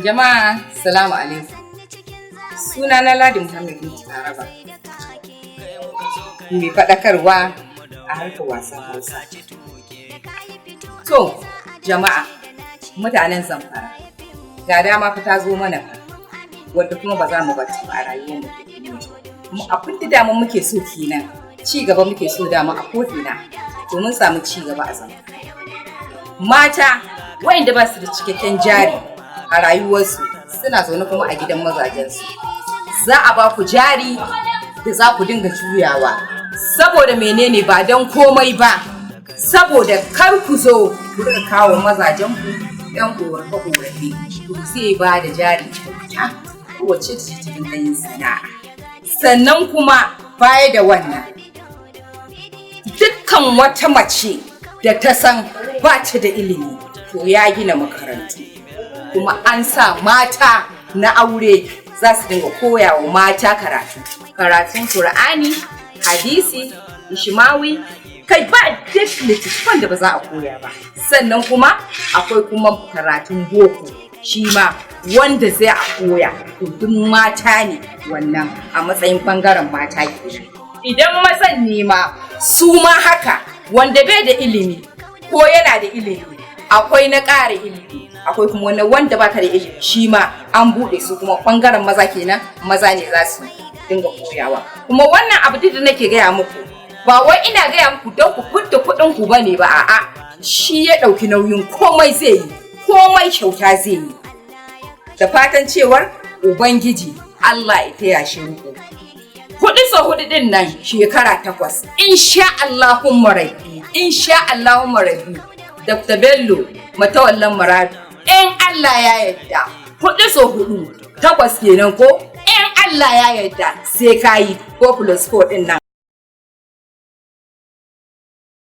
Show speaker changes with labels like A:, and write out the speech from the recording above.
A: Jama'a, salamu alaikum. Suna na Ladi Muhammad Binti Araba. Mai faɗakarwa a harkar wasan Hausa. To, jama'a, mutanen Zamfara, ga dama fa ta zo mana fa, wadda kuma ba za mu bata ba a rayuwar mu ta duniya. Kuma abin da dama muke so kenan, ci gaba muke so dama a ko'ina, to mun samu ci gaba a Zamfara. Mata waɗanda ba su da cikakken jari a rayuwarsu, suna zaune kuma a gidan mazajensu. Za a ba ku jari da za ku dinga juyawa. Saboda menene? Ba don komai ba, saboda kar ku zo ku riƙa kawo mazajenku 'yan ƙorafe-ƙorafe. To, zai ba da jari kyauta, kowace ta ce ta dinga yin sana'a. Sannan kuma baya da wannan, dukkan wata mace da ta san ba ta da ilimi, to ya gina makarantu. Kuma an sa mata na aure za su dinga koya wa mata karatu. Karatun Kur'ani, hadisi, ishimawi, kai ba duk littattafan da ba za a koya ba. Sannan kuma akwai kuma karatun boko shi ma wanda zai a koya. To, duk mata ne wannan, a matsayin bangaren mata kenan. Idan mazan ne ma, su ma haka, wanda bai da ilimi ko yana da ilimi, akwai na ƙara ilimi, akwai kuma wani wanda baka da ilimi, shi ma an buɗe su. Kuma ɓangaren maza kenan, maza ne za su dinga koyawa. Kuma wannan abu duk da nake gaya muku, ba wai ina gaya muku don ku fidda kuɗin ku bane ba, a'a, shi ya ɗauki nauyin komai, zai yi komai kyauta zai yi, da fatan cewar Ubangiji Allah ya taya shi riko. Hudu sau hudu din nan shekara 8, insha Allahumma rabbi, insha Allahumma rabbi, Dr. Bello Matawallan Maradun, in Allah ya yarda, hudu sau hudu 8 kenan ko? In Allah ya yarda sai kayi 4 plus 4 din nan.